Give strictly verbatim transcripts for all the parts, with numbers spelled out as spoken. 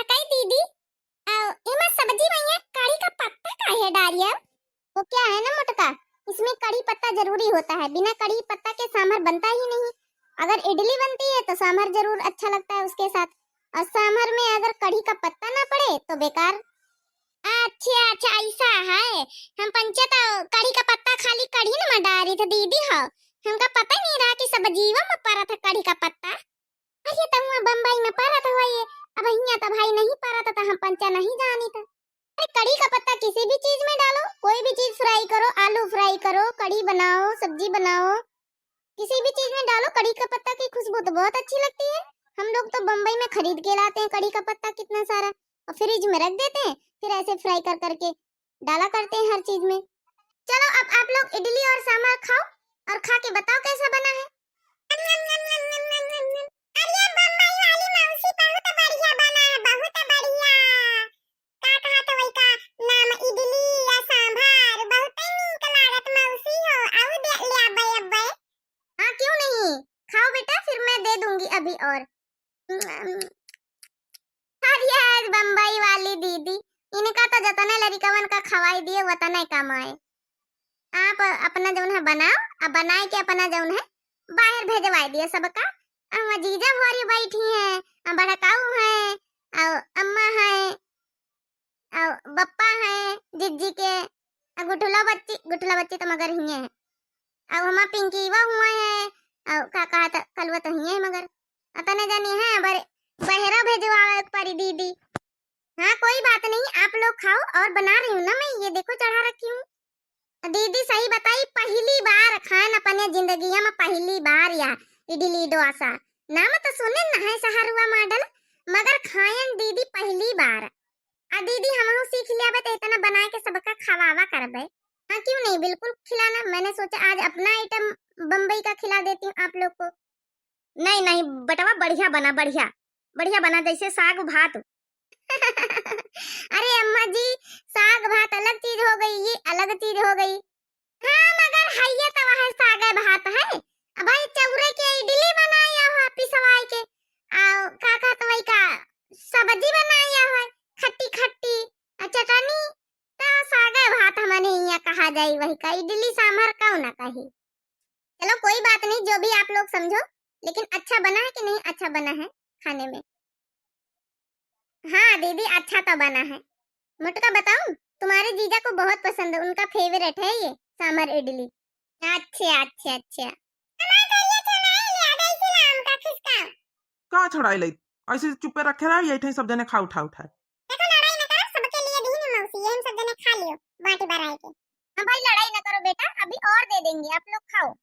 कई दीदी, अ, एमा सब्जी में ये कढ़ी का पत्ता काहे डारिया? वो क्या है ना मोटका, इसमें कढ़ी पत्ता जरूरी होता है, बिना कढ़ी पत्ता के सांभर बनता ही नहीं। अगर इडली बनती है तो सांभर जरूर अच्छा लगता है उसके साथ, और सांभर में अगर कढ़ी का पत्ता ना पड़े तो बेकार। अच्छा, अच्छा, ऐसा है। हम पंचे तो कढ़ी का पत्ता खाली कढ़ी न में डारी थे दीदी हो, हमका पता ही नहीं रहा कि सब्जीवा में पड़ा था कढ़ी का पत्ता। अरे, तहुआ बम्बई में परत हुआ ये, अब हियाँ तो भाई नहीं परत, तो हम पंचा नहीं जानी था। अरे, कढ़ी का पत्ता किसी भी चीज में डालो, कोई भी चीज फ्राई करो, आलू फ्राई करो, कढ़ी बनाओ, सब्जी बनाओ, किसी भी चीज में डालो, कढ़ी का पत्ता की खुशबू तो बहुत अच्छी लगती है। हम लोग तो बम्बई में खरीद के लाते हैं कढ़ी का पत्ता कितना सारा, और फ्रिज में रख देते हैं, फिर ऐसे फ्राई कर करके डाला करते हैं हर चीज में। चलो, अब आप लोग इडली और सांभर खाओ और खा के बताओ कैसा बना है। अरे बम्बई वाली मौसी, बहुत बढ़िया बना है, बहुत बढ़िया। का कहा तो वही का नाम, इडली या सांभर, बहुत ही नीक लागत मौसी हो। आऊ दे ले अब्बे, अब्बे। हाँ, क्यों नहीं, खाओ बेटा, फिर मैं दे दूंगी अभी और। अरे आज बम्बई वाली दीदी, इनका तो जतने लड़िकवन का खवाई दिए वतने कम आए। आप अपना जौन है बनाओ, अब बनाए के अपना जौन है बाहर भेजवाए दिए सबका। अब जीजा भौरी बैठी हैं, अब बड़काऊ हैं, और अम्मा हैं, और बप्पा हैं जिज्जी के, और गुठुला बच्ची, गुठुला बच्ची तो मगर हिये है, और हमार पिंकीवा हुआ है, और का कहा था कलुआ तो हिये है मगर अतने जानी है, बर बहरा भेजवावे के परी दीदी। हाँ, कोई बात नहीं, आप लोग खाओ, और बना रही हूँ ना मैं, ये देखो चढ़ा रखी हूँ। दीदी सही बताई, पहली बार खाएन अपने जिंदगिया में, पहली बार या इडली डोसा। नाम तो सुने न है सहरुआ मॉडल, मगर खाएन दीदी पहली बार। आ दीदी हमहू सीख लियाबे तो इतना बनाए के सबका खवावा करबे। हाँ, क्यों नहीं, बिल्कुल खिलाना। मैंने सोचा आज अपना आइटम बम्बई का खिला देती हूँ आप लोग को। नहीं, नहीं, बेटवा, बढ़िया बना, बढ़िया, बढ़िया बना, जैसे साग भात। अरे अम्मा जी, साग भात अलग चीज हो गई, ये अलग चीज हो गई। हाँ, मगर हइये तो वह सागे भात है। अब भाई चौरे के इडली बनाया हो पिसवाई के, आ का कहत वही का सब्जी बनाया हो, खट्टी खट्टी, आ चटनी, तो सागे भात हमने यहाँ कहा जाई, वही का इडली सांभर क्यों ना कही। चलो कोई बात नहीं, जो भी आप लोग समझो, लेकिन अच्छा बना है कि नहीं अच्छा बना है खाने में? हाँ दीदी, अच्छा तो बना है। मोटका बताऊं, तुम्हारे जीजा को बहुत पसंद है, उनका फेवरेट है ये सांभर इडली। अच्छा, अच्छा, अच्छा। हमार करिया छोड़ाई लिया, दै सिलाम का खिसका। का छोड़ाई लई? ऐसे चुप्पे रखे रहा, यही ठे सब जने खा उठा उठाए। देखो लड़ाई न करो, सबके लिए दी ना मौसी, ये हम सब जने खा लियो, बाटी भराए के। हाँ भाई, लड़ाई न करो बेटा, अभी और दे देंगे, आप लोग खाओ।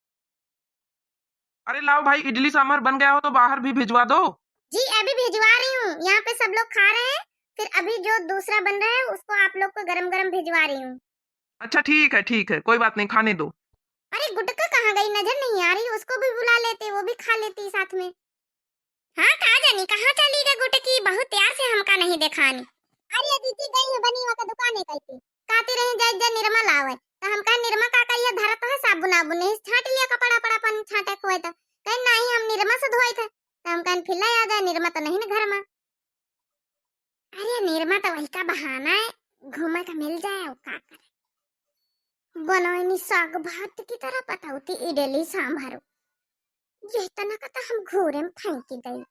अरे लाओ भाई, इडली सांभर बन गया हो तो बाहर भी भिजवा दो। जी, अभी भिजवा रही हूँ, यहाँ पे सब लोग खा रहे हैं, फिर अभी जो दूसरा बन रहा है उसको आप लोग को गरम गरम भिजवा रही हूँ। अच्छा ठीक है, ठीक है, कोई बात नहीं, खाने दो। अरे गुटका कहाँ गई, नजर नहीं आ रही, उसको भी बुला लेते, वो भी खा लेती साथ में। हाँ, का जानी कहाँ चली गई गुटकी, बहुत यार से हमका नहीं देखानी। अरे दीदी गई है बनीवा का दुकाने कइती, कहती रही जय जय निरमा लावे, तो हम कहे निरमा का कहिए धरत है साबुन आबुन नहीं छाट लिया कपड़ा पड़ा अपन छाटे खोए तो कहे नहीं हम निरमा से धोए थे, तो हम कहे फिर ले आ जाए निरमा तो नहीं ना घर में। अरे निरमा तो वही का बहाना है, घूमे का मिल जाए और का करे। बनोइनी साग भात की तरह पतौती इडली सांभर। यह तना का तो हम घूरे में फेंकी दई।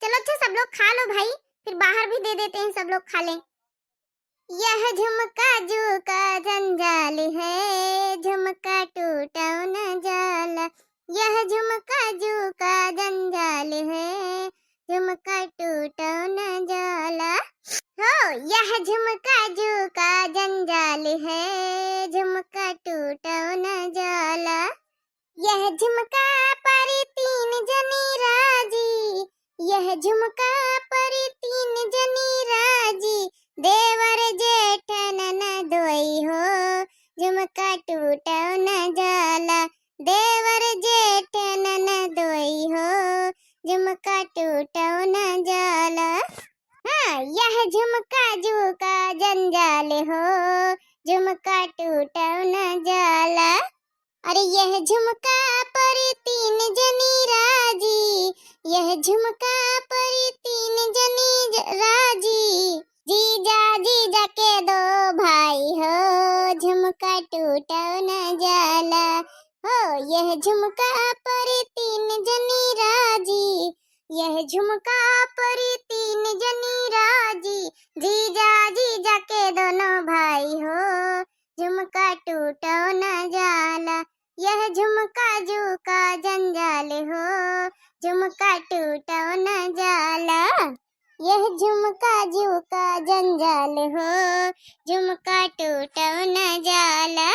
चलो अच्छा सब लोग खा लो भाई, फिर बाहर भी दे देते हैं, सब लोग खा लें। यह झुमका जू का जंजाल है, झुमका टूटो न जाला। यह झुमका जू का जंजाल है, झुमका टूटो न जाला। हो, यह झुमका जू का जंजाल है, झुमका टूटो न जाला। यह झुमका पर तीन जने राजी, यह झुमका पर तीन जने राजी, देवर जेठ ननदोई हो, झुमका टूटो न जाला। देवर जेठ ननदोई हो, झुमका टूटो न जाला। हाँ, यह झुमका जू का जंजाल हो, झुमका टूटो न जाला। अरे यह झुमका पर तीन जनी राजी, यह झुमका पर तीन जनी ज-, रा-, झुमका पर तीन जनी राजी, यह झुमका पर तीन जनी राजी, जीजा जीजा के दोनों भाई हो, झुमका टूटो न जाला, यह झुमका जू का जंजाल हो, झुमका टूटो न जाला, यह झुमका जू का जंजाल हो, झुमका टूटो न जाला।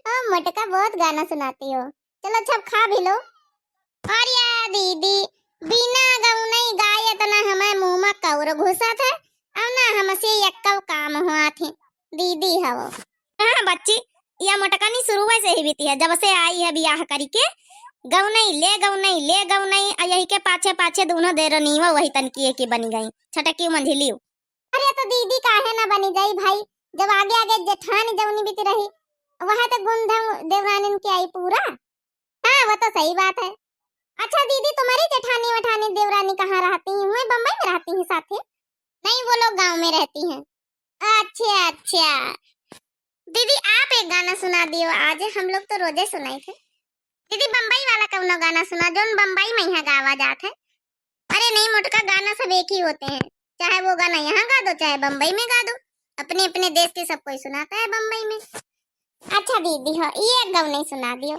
ओ, मोटका बहुत गाना सुनाती हो। चलो, अच्छा, अब खा भी लो। और या दीदी, बिना गौनई गाए त ना हमारे मुंह में कौर घुसत है, और ना हमसे यक्कव काम हुआ थे। दीदी हवो। हाँ बच्ची, या मोटकनी शुरू से ही बीती है, जब से आई है बियाह करी के, गौनई ले गौनई ले गौनई, आ यही के पाछे पाछे दोनों देरनियो वही तनकी की बनी गई, छटकी मंझिली। अरे तो दीदी काहे ना बनी जाई भाई, जब आगे आगे जेठानी जौनी बीती रही, वह तो गुण धम देवरानिन के आई पूरा। हाँ, वो तो सही बात है। अच्छा दीदी, तुम्हारी जेठानी वेठानी देवरानी कहाँ रहती हैं? वहीं बम्बई में रहती हैं साथे? नहीं, वो लोग गांव में रहती हैं। अच्छा, अच्छा। दीदी, आप एक गाना सुना दियो आज, हम लोग तो रोजे सुनाई थे। दीदी, बम्बई वाला कौनो गाना सुना, जोन बम्बई में यहाँ गावा जात है। अरे नहीं मोटका, गाना सब एक ही होते हैं, चाहे वो गाना यहाँ गा दो, चाहे बम्बई में गा दो, अपने अपने देश के सब कोई सुनाता है बम्बई में। अच्छा दीदी हो, ये एक गौनई सुना दियो।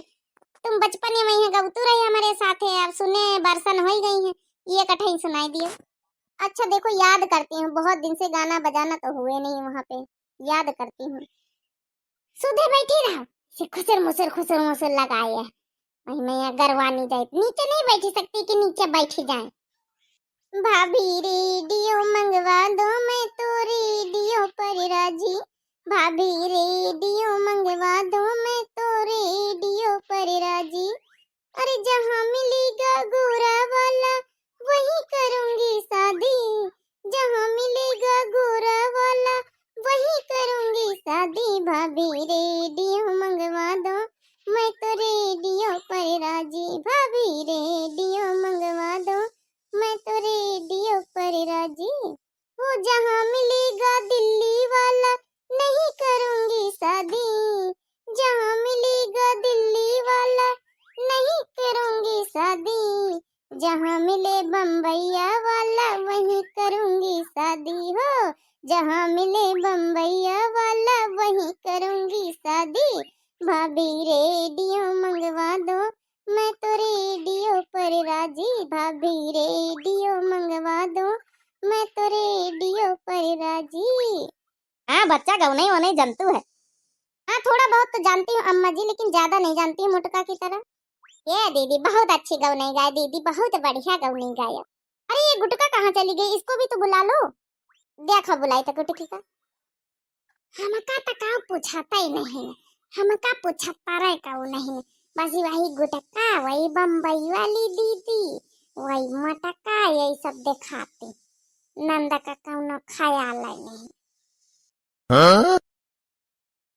तुम बचपन में यहाँ गवतू रहे हमारे साथ है, अब सुने बरसन हो ही गई है, ये कठई सुनाई दियो। अच्छा देखो, याद करती हूँ, बहुत दिन से गाना बजाना तो हुए नहीं वहाँ पे, याद करती हूँ। सुधे बैठी रहो, से खुसर मुसर खुसर मुसर लगाए है। वही मैं यहाँ गरवा नहीं जाए, नीचे नहीं बैठी सकती कि नीचे बैठी जाए। भाभी रेडियो मंगवा दो, मैं तो रेडियो पर राजी। भाभी रेडियो मंगवा दो, मैं तो रेडियो पर राजी। अरे जहाँ मिलेगा गोरा वाला, वहीं करूँगी शादी। जहाँ मिलेगा गोरा वाला, वहीं करूँगी शादी। भाभी रेडियो मंगवा दो, मैं तो रेडियो पर राजी। भाभी रेडियो मंगवा दो, मैं तो रेडियो पर राजी। वो जहाँ मिलेगा दिल्ली वाला, नहीं करूँगी शादी। जहाँ मिलेगा दिल्ली वाला, नहीं करूँगी शादी। जहाँ मिले बम्बैया वाला, वहीं करूँगी शादी हो। जहाँ मिले बम्बैया वाला, वहीं करूँगी शादी। भाभी रेडियो मंगवा दो, मैं तो रेडियो पर राजी। भाभी रेडियो मंगवा दो, मैं तो रेडियो पर राजी। हाँ बच्चा, गौनई वौनई जनतू है? हाँ, थोड़ा बहुत तो जानती हूँ अम्मा जी, लेकिन ज्यादा नहीं जानती हूँ मोटका की तरह। ये दीदी बहुत अच्छी गौनई गाए दीदी, बहुत बढ़िया गौनई गाए। अरे ये गुटका कहाँ चली गई, इसको भी तो बुला लो। देखो बुलाई तो गुटकी का। हमका तो का पूछता ही नहीं, हमका पूछता रहे का नहीं, बस वही गुटका, वही बम्बई वाली दीदी, वही मोटका, यही सब दिखाती। नंदा का कौनो ख्याल ही नहीं। हाँ?